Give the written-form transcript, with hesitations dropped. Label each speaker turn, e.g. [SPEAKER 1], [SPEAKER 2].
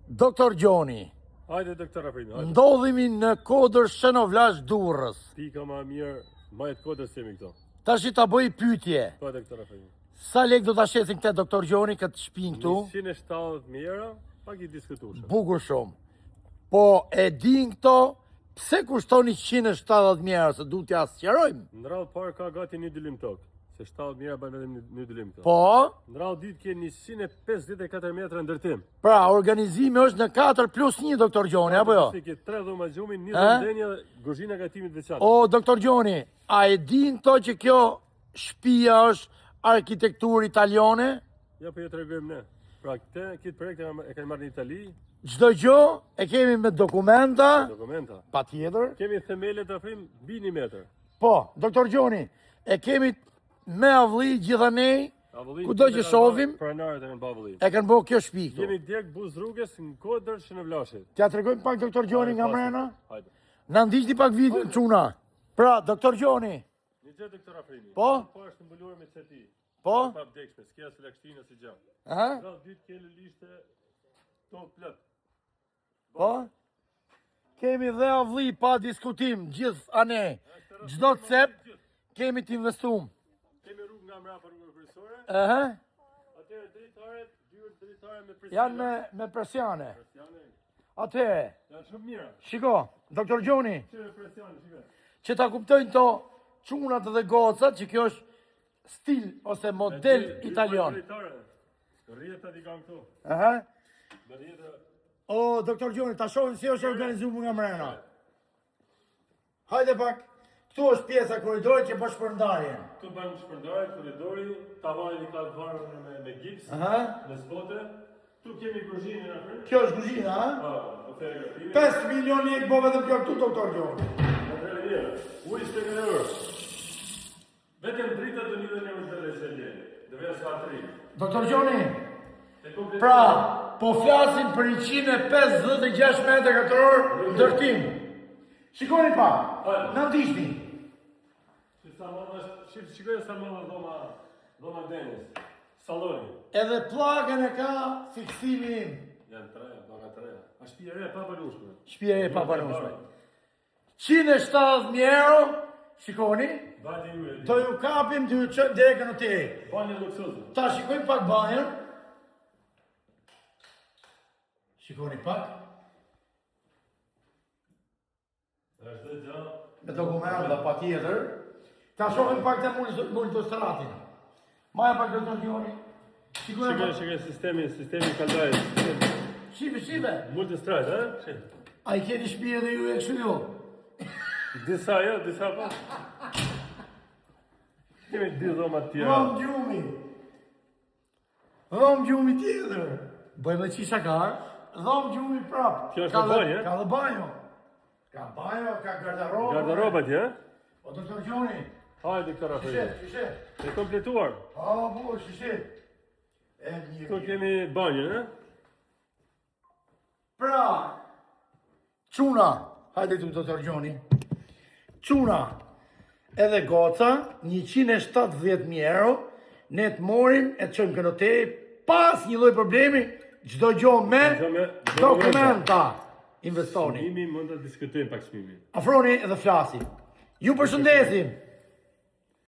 [SPEAKER 1] Doktor Gjoni.
[SPEAKER 2] Hajde doktor Afrimi, hajde.
[SPEAKER 1] Ndodhemi në Kodër Shenovlash Durrës.
[SPEAKER 2] Pika ma mirë, majë të kodrës jemi këto.
[SPEAKER 1] Tashi ta bëj pyetje.
[SPEAKER 2] Po doktor Afrimi.
[SPEAKER 1] Sa lek do ta shesin këtë doktor Gjoni këtë shpinë këtu?
[SPEAKER 2] 170.000 euro, pak i diskutueshëm.
[SPEAKER 1] Bukur shumë. Po e din këto pse kushton 170.000 euro, se du t'ja sqarojmë.
[SPEAKER 2] Në radhë parë ka gati një dylim tokë, se 70.000 euro bën vetëm një, një dylim tokë.
[SPEAKER 1] Po,
[SPEAKER 2] Në radhë dytë ke 154 metra ndërtim.
[SPEAKER 1] pra organizimi është në 4 plus 1 doktor Gjoni, apo jo?
[SPEAKER 2] Si ke tre dhoma gjumi, një
[SPEAKER 1] E?
[SPEAKER 2] dhomë ndenje, kuzhina gatimit veçantë.
[SPEAKER 1] O doktor Gjoni, a e din këto që kjo shtëpia është arkitekturë italiane?
[SPEAKER 2] Ja po ju tregojmë ne. Pra këtë këtë projekt e kam- e kanë marrë në Itali,
[SPEAKER 1] Çdo gjë e kemi me dokumenta,
[SPEAKER 2] dokumenta.
[SPEAKER 1] patjetër.
[SPEAKER 2] Kemi themelet afrim mbi 1 metër.
[SPEAKER 1] Po, doktor Gjoni, e kemi me avlli gjithanej,
[SPEAKER 2] Avëllin
[SPEAKER 1] Kudo që shohim?
[SPEAKER 2] Pronarët e kanë bërë avëllin.
[SPEAKER 1] e kanë bërë kjo shtëpi këtu.
[SPEAKER 2] Jemi direkt buzë rrugës në Kodër Shënovlashit.
[SPEAKER 1] T'ja tregojmë pak doktor Gjoni nga mrena?
[SPEAKER 2] Hajde.
[SPEAKER 1] Na ndiqni pak videon çuna. Pra, doktor Gjoni,
[SPEAKER 2] Një gjë doktor Afrimi.
[SPEAKER 1] Po?
[SPEAKER 2] Po është mbuluar me çati.
[SPEAKER 1] po?
[SPEAKER 2] Pa vdekshme, s'ke as lagështinë as gjë.
[SPEAKER 1] Aha,
[SPEAKER 2] Radhë dytë ke lulishte tokë plot.
[SPEAKER 1] po? Kemi dhe avlli pa diskutim, gjithë ane. Çdo cep kemi të investum.
[SPEAKER 2] Kemi rrugë nga mbrapa rrugën kryesore.
[SPEAKER 1] Aha,
[SPEAKER 2] Atëherë dritaret, dyert dritare me presione.
[SPEAKER 1] janë me me presione.
[SPEAKER 2] Presione.
[SPEAKER 1] Atëherë,
[SPEAKER 2] Janë shumë mira.
[SPEAKER 1] shiko, doktor Gjoni,
[SPEAKER 2] Qyre presione, shiko.
[SPEAKER 1] që ta kuptojnë to çunat dhe gocat që kjo është stil ose model italian.
[SPEAKER 2] Dritare. Rrjetat i kanë këtu.
[SPEAKER 1] Aha.
[SPEAKER 2] Me rrjeta
[SPEAKER 1] O, doktor Gjoni, ta shohim si është organizuar nga mrena. Hajde pak. Këtu është pjesa e korridorit që bën shpërndarjen.
[SPEAKER 2] Këtu bën shpërndarje korridori, tavani i ka të varur me me gips,
[SPEAKER 1] Aha.
[SPEAKER 2] me spote. Këtu kemi kuzhinën aty.
[SPEAKER 1] Kjo është kuzhina, ha?
[SPEAKER 2] Po, po të gatimi.
[SPEAKER 1] 5 milion lekë bo vetëm kjo këtu, doktor Gjoni.
[SPEAKER 2] Atëherë mirë. Uji s'të ka erë. Vetëm drita do një dhe një të dhe Do vjen sa 3.
[SPEAKER 1] Doktor Gjoni,
[SPEAKER 2] E komplet.
[SPEAKER 1] pra, po flasim për 156 metra katror ndërtim. Shikoni pak, na ndiqni.
[SPEAKER 2] Si sa më është, shif, shikoj sa më dhoma, dhoma ndenjes. Salloni.
[SPEAKER 1] Edhe pllakën e ka fiksimi im.
[SPEAKER 2] Janë tre, pllaka tre. A shtëpi e re pa banueshme.
[SPEAKER 1] Shtëpia e pabanueshme. 170.000 euro, shikoni,
[SPEAKER 2] Vajti ju e di.
[SPEAKER 1] do ju kapim, do ju çojmë direkt në hotel.
[SPEAKER 2] Banjë luksoze.
[SPEAKER 1] Ta shikojmë pak banjën. Shikoni pak,
[SPEAKER 2] Është dhe gjë.
[SPEAKER 1] me dokumenta pa tjetër. Ta shohim pak të multostratin. Maja pak doktor Gjoni. Shikojmë
[SPEAKER 2] Shikoj,
[SPEAKER 1] pak.
[SPEAKER 2] shikoj sistemi, sistemi kaldajës.
[SPEAKER 1] Shife, shife.
[SPEAKER 2] Multistrad, ë? Shih.
[SPEAKER 1] A i keni shtëpi edhe ju e kështu jo?
[SPEAKER 2] Disa jo, disa po. Kemi dy dhoma të tjera.
[SPEAKER 1] Dhomë gjumi. Dhomë gjumi tjetër. Bëjmë dhe qisha ka, dhomë gjumi prap.
[SPEAKER 2] Kjo është
[SPEAKER 1] Ka
[SPEAKER 2] me
[SPEAKER 1] dhe-
[SPEAKER 2] banjë, e?
[SPEAKER 1] Ka dhe banjo. Ka banjo, ka gardarobë.
[SPEAKER 2] Gardaroba atje, ë?
[SPEAKER 1] O, doktor Gjoni,
[SPEAKER 2] Hajde doktor
[SPEAKER 1] shishe,
[SPEAKER 2] Afrimi.
[SPEAKER 1] shishe.
[SPEAKER 2] E kompletuar.
[SPEAKER 1] O, bu, shishe. E mirë.
[SPEAKER 2] Këtu
[SPEAKER 1] mirë.
[SPEAKER 2] kemi banjën, ë?
[SPEAKER 1] Pra, çuna, hajde tu doktor Gjoni. Çuna, edhe goca, 170.000 euro, ne të morim e të çojmë në hotel, pas një lloj problemi, çdo gjë me
[SPEAKER 2] Çdo me
[SPEAKER 1] dokumenta investoni.
[SPEAKER 2] Çmimi mund ta diskutojmë pak çmimin.
[SPEAKER 1] Afroni edhe flasim. Ju përshëndesim.